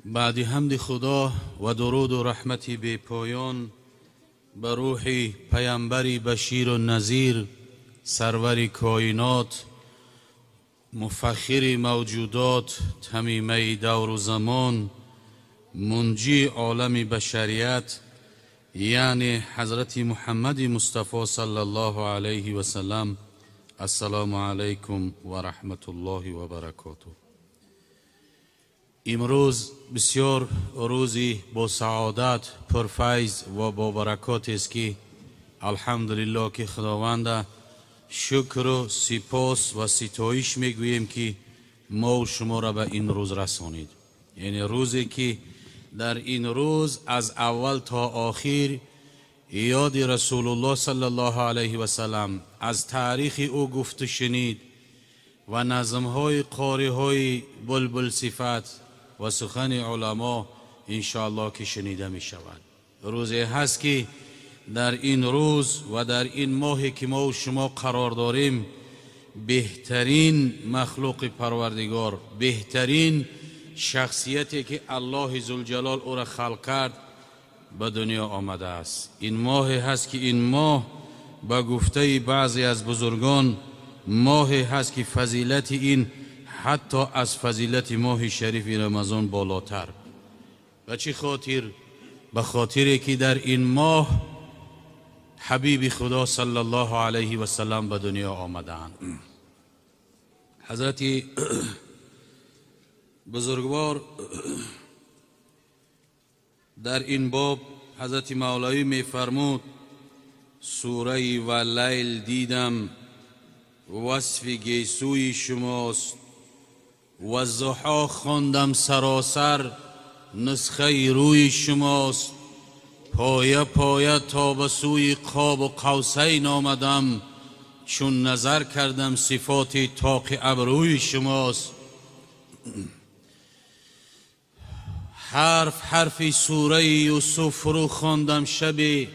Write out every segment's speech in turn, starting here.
Баъди ҳамди Худо ва дуруду раҳмати бепоён ба рӯҳи паямбари баширу назир, сарвари коинот, муфаххири мавҷудот, тамимаи давру замон, мунҷии олами башарият, яъне ҳазрати Муҳаммади Мустафо саллаллоҳу алайҳи васалам, ассалому алайкум ва раҳматуллоҳи ва баракотуҳ. Имрӯз бисёр рӯзи бо саодат, пурфайз ва бобаракотест, ки алҳамдулиллоҳ, ки Худованда шукру сипос ва ситоиш мегӯем, ки мову шуморо ба ин рӯз расонид. Яъне рӯзе ки дар ин рӯз аз аввал то охир ёди Расулуллоҳ саллаллоҳу алайҳи васалам, аз таърихи ӯ гуфту шунид ва назмҳои қориҳои булбулсифат ва сухани уламо иншоаллоҳ ки шунида мешавад. Рӯзе ҳаст, ки дар ин рӯз ва дар ин моҳе ки мо шумо қарор дорем, беҳтарин махлуқи Парвардигор, беҳтарин шахсияте ки Аллоҳи Зулҷалол ӯро халқ кард, ба дунё омадааст. Ин моҳе ҳаст, ки ин моҳ ба гуфтаи баъзе аз бузургон моҳе ҳаст, ки фазилати ин ҳатто аз фазилати моҳи шарифи Рамазон болотар. Ба чӣ хотир? Ба хотире ки дар ин моҳ ҳабиби Худо саллаллоҳу алайҳи васалам ба дунё омадаанд. Ҳазрати бузургвор дар ин боб ҳазрати Мавлавӣ мефармуд: сураи Валлайл дидам, васфи гесӯи шумост, ва зуҳо хондам, саросар нусхаи рӯи шумост, поя поя то ба сӯи Қобу Қавсайн омадам, чун назар кардам, сифоти тоқи абрӯи шумост. Ҳарф ҳарфи сураи Юсуф фурӯ хондам, шаби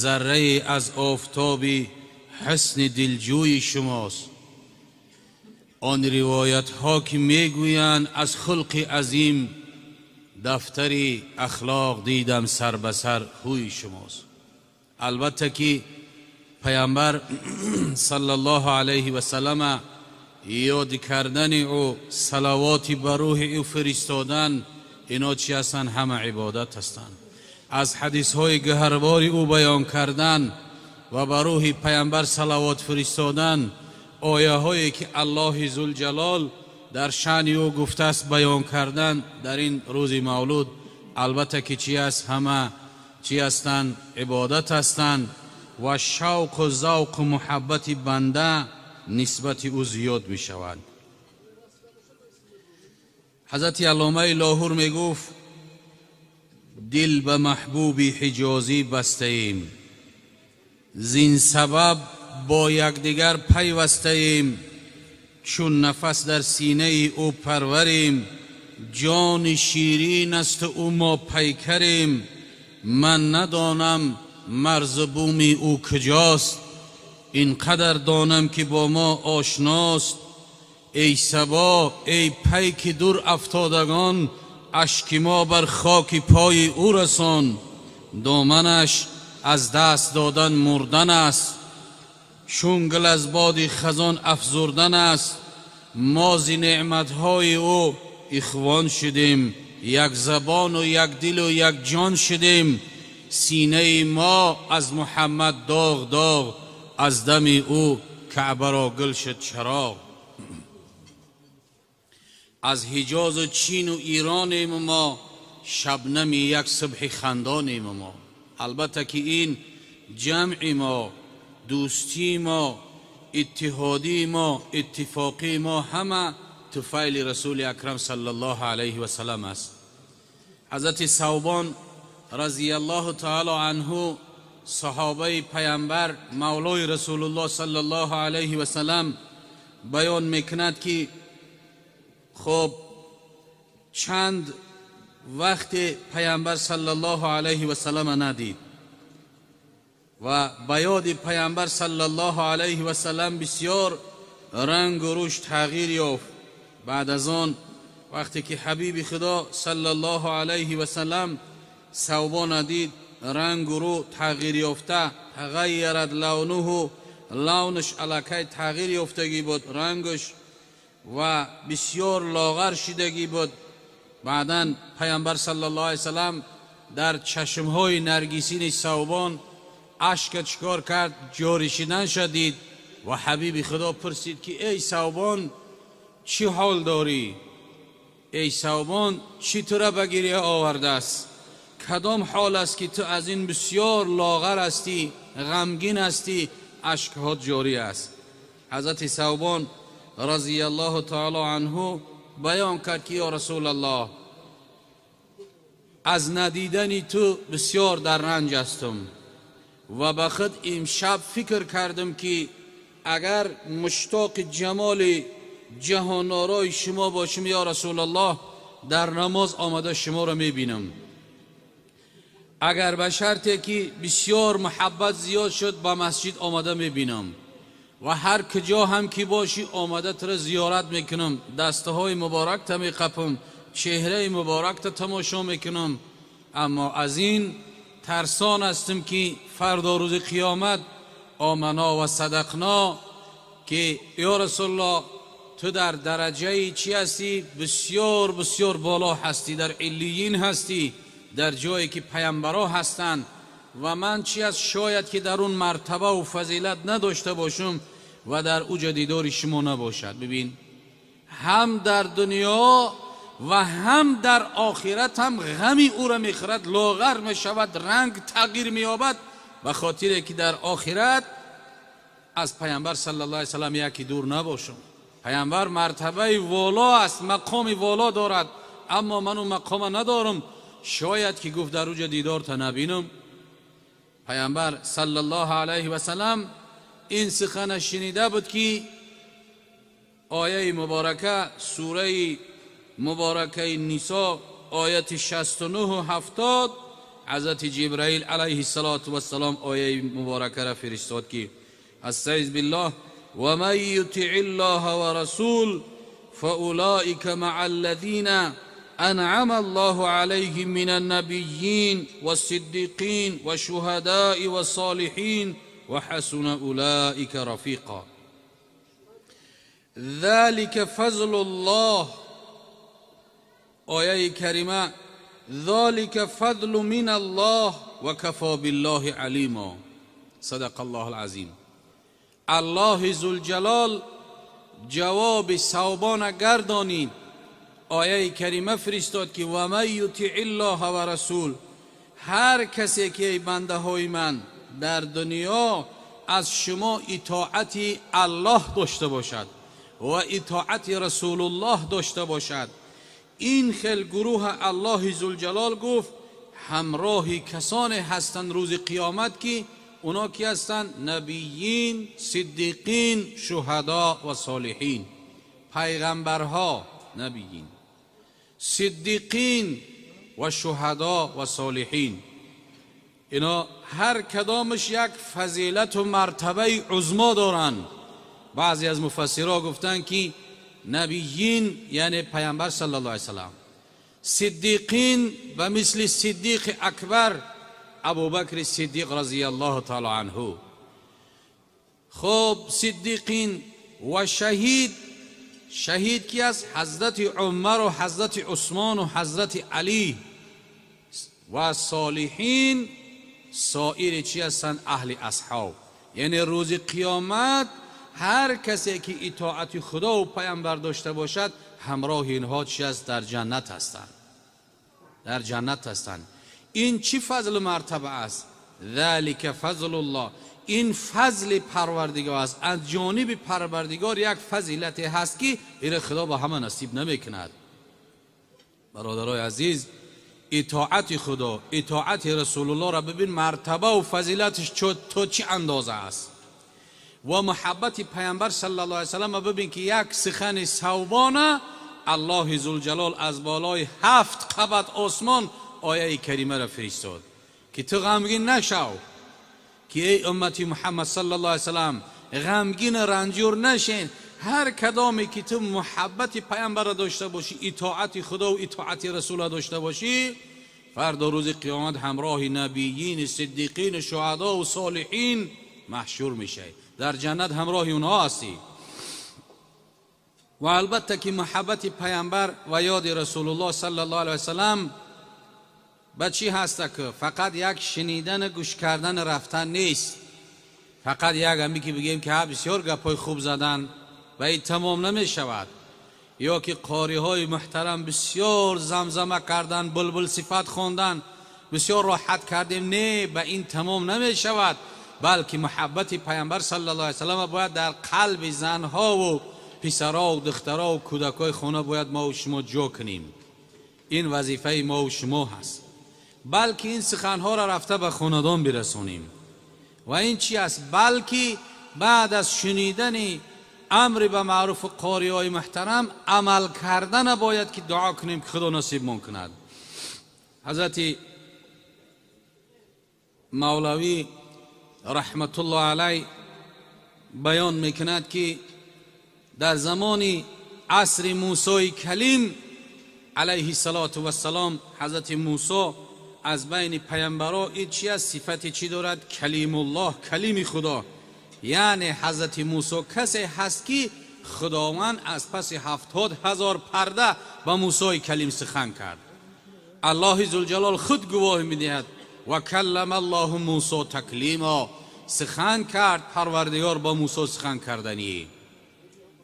заррае аз офтоби ҳусни дилҷӯи шумост. Он ривоятҳо ки мегӯянд аз хулқи азим, дафтари ахлоқ дидам, сар ба сар ҳӯи шумост. Албатта ки паямбар саллаллоҳу алайҳи васаллама ёд кардани ӯ, салавоти ба рӯҳи ӯ фиристодан, ино чӣ ҳастанд? Ҳама ибодат ҳастанд. Аз ҳадисҳои гаҳарвори ӯ баён кардан ва ба рӯҳи паямбар салавот фиристодан, ояҳое ки Аллоҳи Зулҷалол дар шаъни ӯ гуфтааст баён кардан дар ин рӯзи мавлуд, албатта ки чӣ аст? Ҳама чӣ ҳастанд? Ибодат ҳастанд ва шавқу завқу муҳаббати банда нисбати ӯ зиёд мешавад. Ҳазрати Алломаи Лоҳур мегуфт: дил ба маҳбуби ҳиҷозӣ бастаем, зин сабаб бо якдигар пайвастаем, чун нафас дар синаи ӯ парварем, ҷони ширин асту ӯ мо пайкарем, ман надонам марзу буми ӯ куҷост, ин қадар донам ки бо мо ошност. Эй сабо, эй пайки дур афтодагон, ашки мо бар хоки пои ӯ расон. Доманаш аз даст додан мурдан аст, чун гул аз боди хазон афзурдан аст. Мо зи неъматҳои ӯ ихвон шудем, як забону як дилу як ҷон шудем. Синаи мо аз Муҳаммад доғ доғ, аз дами ӯ Каъбаро гул шуд чароғ. Аз Ҳиҷозу Чину Иронем мо, шабнами як субҳи хандонем мо. Албатта ки ин ҷамъи мо, дӯстии мо, иттиҳодии мо, иттифоқии мо ҳама туфайли Расули Акрам саллаллоҳу алайҳи васалам аст. Ҳазрати Савбон разияллоҳу таоло анҳу, саҳобаи паямбар, мавлои Расулуллоҳ саллаллоҳу алайҳи васалам, баён мекунад, ки хоб чанд вақте паямбар саллаллоҳу алайҳи васаллама надид ва ба ёди паямбар саллаллоҳу алайҳи васаллам бисёр рангу рӯш тағйир ёфт. Баъд аз он وقتی که حبیب خدا صلی الله علیه و سلم ثوبان دید رنگ رو تغییر یافته، تغیرت لونه، لونش علاکه تغییر یافتگی بود رنگش و بسیار لاغر شدگی بود. بعدا پیامبر صلی الله علیه و سلم در چشمهای نرگسین ثوبان اشک چکار کرد؟ جاری شدن شدید. و حبیب خدا پرسید که ای ثوبان چی حال داری؟ ای ثوبان چی تو را به گریه آورده است؟ کدام حال است که تو از این بسیار لاغر هستی، غمگین هستی، اشکها جاری است؟ حضرت ثوبان رضی الله تعالی عنه بیان کرد که یا رسول الله، از ندیدن تو بسیار در رنج هستم و به خود امشب فکر کردم که اگر مشتاق جمال جهان آرای شما باشم یا رسول الله، در نماز آمده شما را میبینم. اگر به شرطی که بسیار محبت زیاد شد به مسجد آمده میبینم و هر کجا هم که باشی آمده تو را زیارت میکنم، دسته های مبارک تا میقپم، چهره مبارک تا تماشا میکنم. اما از این ترسان هستم که فردا روز قیامت آمنا و صدقنا که یا رسول الله تو در درجه چی هستی؟ بسیار بسیار بالا هستی، در علیین هستی، در جایی که پیامبرا هستند و من چی از شاید که در اون مرتبه و فضیلت نداشته باشم و در اوج دیدار شما نباشد. ببین، هم در دنیا و هم در آخرت هم غمی او را میخورد، لاغر میشود، رنگ تغییر مییابد، به خاطر که در آخرت از پیامبر صلی الله علیه و سلم یکی دور نباشم. پیامبر مرتبه والا است، مقام والا دارد، اما من اون مقام ندارم، شاید که گفت در اوج دیدار تا نبینم. پیامبر صلی الله علیه و سلم این سخن شنیده بود که آیه مبارکه سوره مبارکه نساء آیت 69 و 70 حضرت جبرائیل علیه السلام آیه مبارکه را فرستاد که استعیذ بالله و من یطع الله و رسول فاولئک مع الذین انعم الله عليهم من النبيين والصديقين والشهداء والصالحين وحسن اولئك رفيقا. ذلك فضل الله، آیه کریمه ذلك فضل من الله وكفى بالله عليما. صدق الله العظیم. الله ذوالجلال جواب ثوبان گردانید. آیه کریمه فرستاد که و من یطع الله و رسول، هر کسی که ای بنده های من در دنیا از شما اطاعت الله داشته باشد و اطاعت رسول الله داشته باشد، این خیل گروه الله ذوالجلال گفت همراه کسانی هستند روز قیامت که اونا کی هستند؟ نبیین، صدیقین، شهدا و صالحین. پیغمبرها نبیین، صدیقین و شهدا و صالحین، اینا هر کدامش یک فضیلت و مرتبه عظما دارند. بعضی از مفسرها گفتند که نبیین یعنی پیامبر صلی الله علیه و سلم، صدیقین و مثل صدیق اکبر ابوبکر صدیق رضی الله تعالی عنه. خب صدیقین و شهید، شهید کی است؟ حضرت عمر و حضرت عثمان و حضرت علی. و صالحین سایر چی هستند؟ اهل اصحاب. یعنی روز قیامت هر کسی که اطاعت خدا و پیامبر داشته باشد همراه اینها چی است؟ در جنت هستند، در جنت هستند. این چی فضل مرتبه است؟ ذلک فضل الله، این فضل پروردگار است. از جانب پروردگار یک فضیلت هست که این خدا به همه نصیب نمیکند. برادرای عزیز، اطاعت خدا، اطاعت رسول الله را ببین مرتبه و فضیلتش تا چه اندازه است. و محبت پیامبر صلی الله علیه و سلم ببین که یک سخن ثوبانه الله ذوالجلال از بالای 7 قبط آسمان آیه کریمه را فرستاد که تو غمگین نشو، که ای امتی محمد صلی الله علیه و سلم غمگین رنجور نشین. هر کدامی که تو محبت پیامبر را داشته باشی، اطاعت خدا و اطاعت رسول را داشته باشی، فردا روز قیامت همراه نبیین، صدیقین، شهدا و صالحین محشور میشه، در جنت همراه اونها هستی. و البته که محبت پیامبر و یاد رسول الله صلی الله علیه وسلم به چی هست که فقط یک شنیدن، گوش کردن، رفتن نیست. فقط یک همی که بگیم که بسیار گپای خوب زدن و این تمام نمی شود، یا که قاری های محترم بسیار زمزمه کردن، بلبل صفت خواندن، بسیار راحت کردیم، نه، به این تمام نمی شود. بلکه محبت پیامبر صلی الله علیه وسلم باید در قلب زنها و پسرها و دخترها و کودکای خانه باید ما و شما جا کنیم. این وظیفه ما و شما هست. بلکه این سخنها را رفته به خاندان برسونیم. و این چی است؟ بلکه بعد از شنیدن امر به معروف قاری های محترم عمل کردن باید که دعا کنیم که خدا نصیب من کند. حضرت مولوی رحمت الله علیه بیان میکند که در زمان عصر موسی کلیم علیه الصلاة والسلام، حضرت موسی از بین پیامبرا این چی است؟ صفت چی دارد؟ کلیم الله، کلیم خدا. یعنی حضرت موسی کسی هست که خداوند از پس 70,000 پرده با موسی کلیم سخن کرد. الله ذوالجلال خود گواه میدهد و کلم الله موسی تکلیما، سخن کرد پروردگار با موسی سخن کردنی.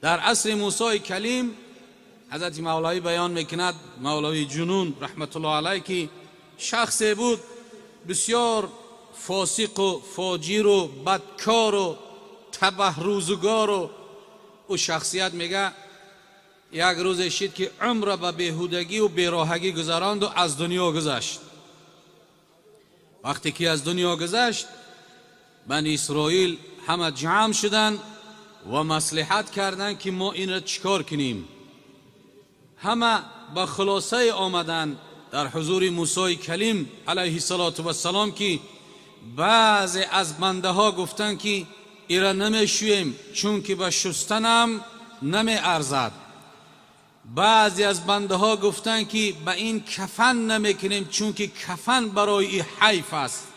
در عصر موسی کلیم حضرت مولوی بیان میکند، مولوی جنون رحمت الله علیه، که شخصی بود بسیار فاسق و فاجر و بدکار و تبه روزگار و او شخصیت میگه یک روز شد که عمر به بیهودگی و بیراهگی گذراند و از دنیا گذشت. وقتی که از دنیا گذشت، بنی اسرائیل همه جمع شدن و مصلحت کردن که ما این را چیکار کنیم. همه به خلاصه آمدن در حضور موسی کلیم علیه الصلاة والسلام که بعضی از بنده ها گفتن که ایرا نمیشویم چون که به شستنم نمی ارزد. بعضی از بنده ها گفتن که به این کفن نمیکنیم چون که کفن برای ای حیف است.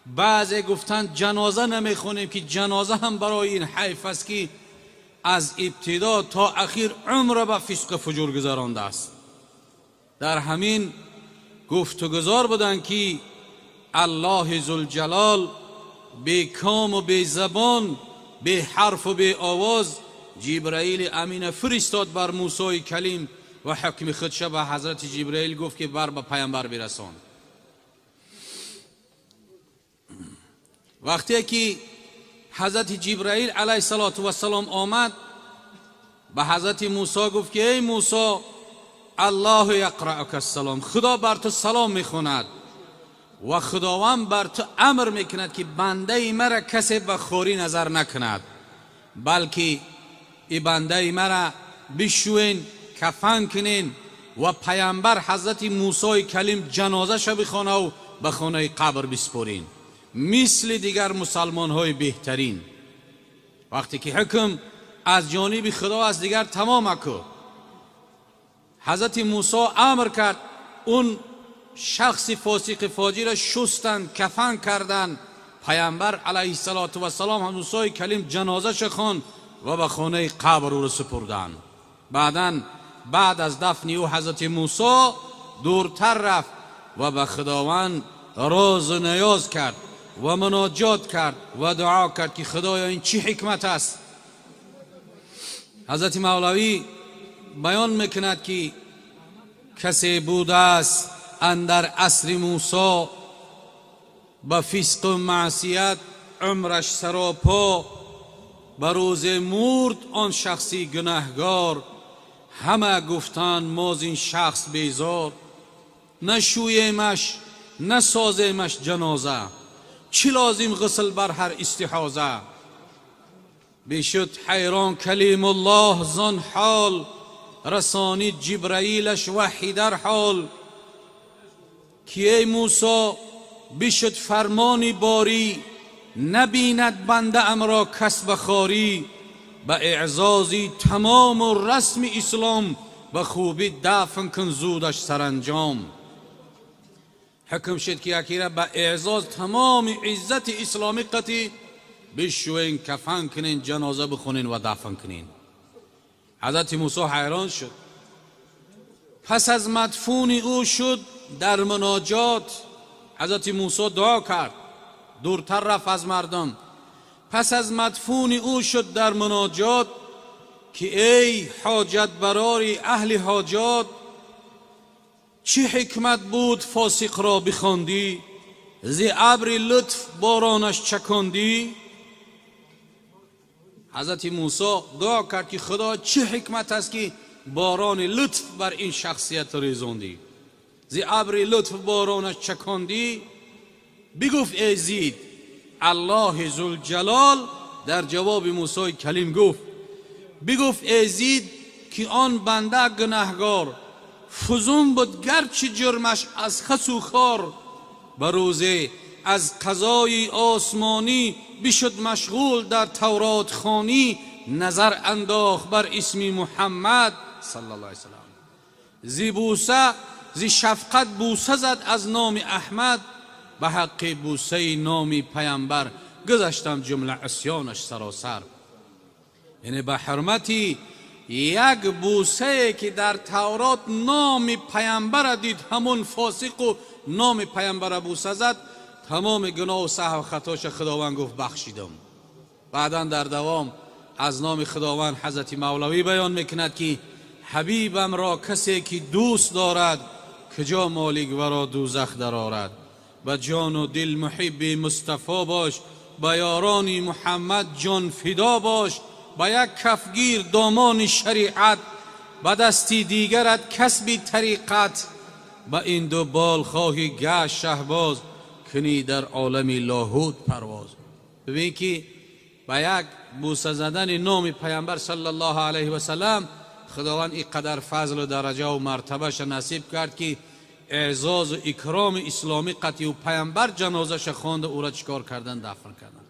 بعضی گفتن جنازه نمیخونیم که جنازه هم برای این حیف است که از ابتدا تا اخیر عمر به فسق فجور گذرانده است. در همین گفتگذار بودن که الله ذوالجلال بی کام و بی زبان، بی حرف و بی آواز جبرائیل امین فرستاد بر موسی کلیم و حکم خودش به حضرت جبرائیل گفت که بر به پیامبر برسان. وقتی که حضرت جبرائیل علیه الصلاة والسلام آمد، به حضرت موسی گفت که ای موسی، الله یقرأک السلام، خدا بر تو سلام میخواند و خداوند بر تو امر میکند که بنده مرا کسی به خواری نظر نکند، بلکه ای بنده مرا بشوین، کفن کنین و پیامبر حضرت موسی کلیم جنازه شه بخوانه و به خانه قبر بسپرین مثل دیگر مسلمان های بهترین. وقتی که حکم از جانب خدا است دیگر تمام کو. حضرت موسی امر کرد، اون شخص فاسق فاجر را شستن، کفن کردن، پیامبر علیه الصلاة والسلام هم موسی کلیم جنازه خواند و به خانه قبر او را سپردن. بعدا بعد از دفن او حضرت موسی دورتر رفت و به خداوند راز و نیاز کرد و مناجات کرد و دعا کرد که خدایا این چی حکمت است؟ حضرت مولوی بیان میکند که کسی بوده است اندر عصر موسی، به فسق و معصیت عمرش سراپا، به روز مرد آن شخصی گناهگار، همه گفتند ما این شخص بیزار، نشویمش نسازیمش جنازه، چی لازم غسل بر هر استحاضه؟ بشد حیران کلیم الله زان حال، رسانید جبرائیلش وحی در حال، که ای موسی بشد فرمانی باری، نبیند بنده ام را کس بخاری. به اعزاز تمام و رسم اسلام به خوبی دفن کن زودش سرانجام. حکم شد که یکی را به اعزاز تمام عزت اسلامی قطی بشوین، کفن کنین، جنازه بخونین و دفن کنین. حضرت موسی حیران شد. پس از مدفون او شد در مناجات. حضرت موسی دعا کرد، دورتر رفت از مردم. پس از مدفون او شد در مناجات که ای حاجت براری اهل حاجات، چه حکمت بود فاسق را بخواندی، ز ابر لطف بارانش چکاندی. حضرت موسی دعا کرد که خدا چه حکمت است که باران لطف بر این شخصیت ریزاندی، ز ابر لطف بارانش چکاندی. بگفت ای زید، الله ذوالجلال در جواب موسی کلیم گفت، بگفت ای زید که آن بنده گناهگار فزون بود گرچه جرمش از خس و خار، به روزه از قضای آسمانی بشد مشغول در تورات خوانی، نظر انداخت بر اسم محمد صلی الله علیه وسلم، زی بوسه زی شفقت بوسه زد از نام احمد، به حق بوسه نام پیامبر گذشتم جمله عصیانش سراسر. یعنی به حرمتی یک بوسه که در تورات نام پیامبر دید، همون فاسق و نام پیامبر بوسه زد، تمام گناه و سهو خطاش خداوند گفت بخشیدم. بعدا در دوام از نام خداوند حضرت مولوی بیان میکند که حبیبم را کسی که دوست دارد، کجا مالک ورا دوزخ درآرد. به جان و دل محب مصطفی باش، به یاران محمد جان فدا باش، به یک کفگیر دامان شریعت، به دستی دیگرت کسب طریقت، به این دو بال خواهی گشت شهباز، کنی در عالم لاهوت پرواز. ببین که به یک بوسه زدن نام پیامبر صلی الله علیه و سلم خداوند اینقدر فضل و درجه و مرتبهش نصیب کرد که اعزاز و اکرام اسلامی قطعی و پیامبر جنازه‌ش خواند و او را چیکار کردن؟ دفن کردن.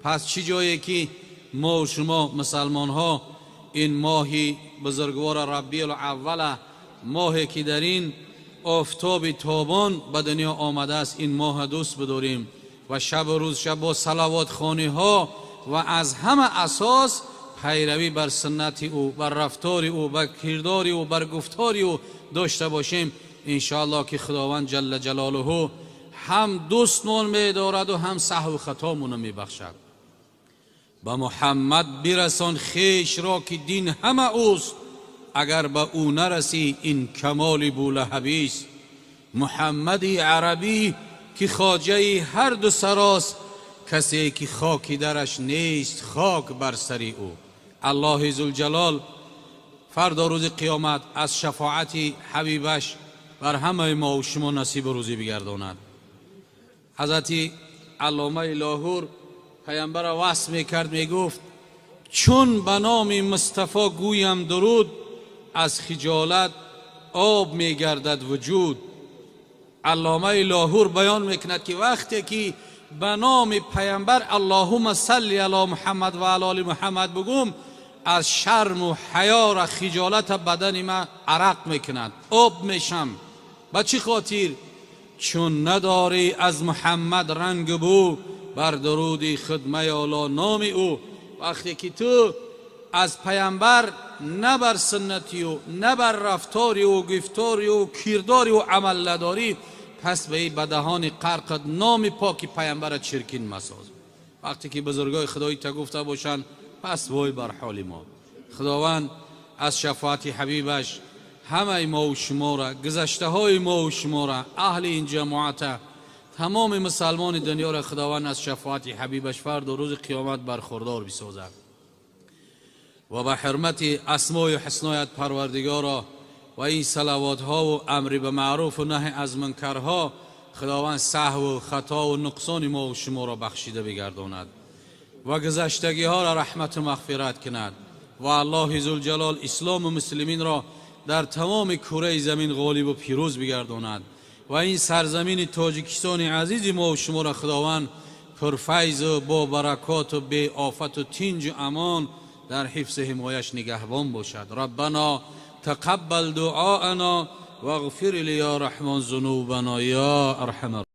پس چی جایی که ما و شما مسلمان ها این ماهی بزرگوار ربیع الاول، ماهی که در این آفتاب تابان به دنیا آمده است، این ماه دوست بداریم و شب و روز شب با صلوات خوانی ها و از همه اساس پیروی بر سنت او، بر رفتار او، بر کردار او، بر گفتار او داشته باشیم. انشاءالله که خداوند جل جلاله هم دوستمان می‌دارد و هم سهو خطامون می‌بخشد. به محمد برسان خویش را که دین همه اوست، اگر به او نرسی این کمال بولهبی است. محمدی عربی که خواجه هر دو سراست، کسی که خاکی درش نیست خاک بر سر او. الله ذوالجلال فردا روز قیامت از شفاعت حبیبش بر همه ما و شما نصیب روزی بگرداند. حضرت علامه لاهور پیامبر وصف میکرد، میگفت چون به نام مصطفی گویم درود، از خجالت آب میگردد وجود. علامه لاهور بیان میکند که وقتی که به نام پیامبر اللهم صل علی محمد و علی آل محمد بگم، از شرم و حیا و خجالت بدن ما عرق میکند، آب میشم. به چی خاطر؟ چون نداری از محمد رنگ بو، بر درودی خود میالا نام او. وقتی که تو از پیامبر نه بر سنتی و نه بر رفتاری و گفتاری و کرداری و عمل نداری، پس به این بدهان قرقد نام پاکی پیامبر چرکین مساز. وقتی که بزرگای خدایی تا گفته باشن، پس وای بر حال ما. خداوند از شفاعت حبیبش همه ما و شما را، گذشته های ما و شما را، اهل این جماعت، تمام مسلمان دنیا را خداوند از شفاعت حبیبش فرد و روز قیامت برخوردار بسازد. و به حرمت اسمای و حسنایت پروردگارا و این صلوات ها و امر به معروف و نهی از منکرها، خداوند سهو و خطا و نقصان ما و شما را بخشیده بگرداند و گذشتگی ها را رحمت و مغفرت کند و الله ذوالجلال اسلام و مسلمین را در تمام کره زمین غالب و پیروز بگرداند و این سرزمین تاجیکستان عزیز ما و شما را خداوند پرفیض و با برکات و بی آفت و تینج و امان дар ҳифзи ҳимояш нигаҳбон бошад. Раббано тақаббал дуоана вағфир ли ё Раҳмон зунубана ё арҳамар.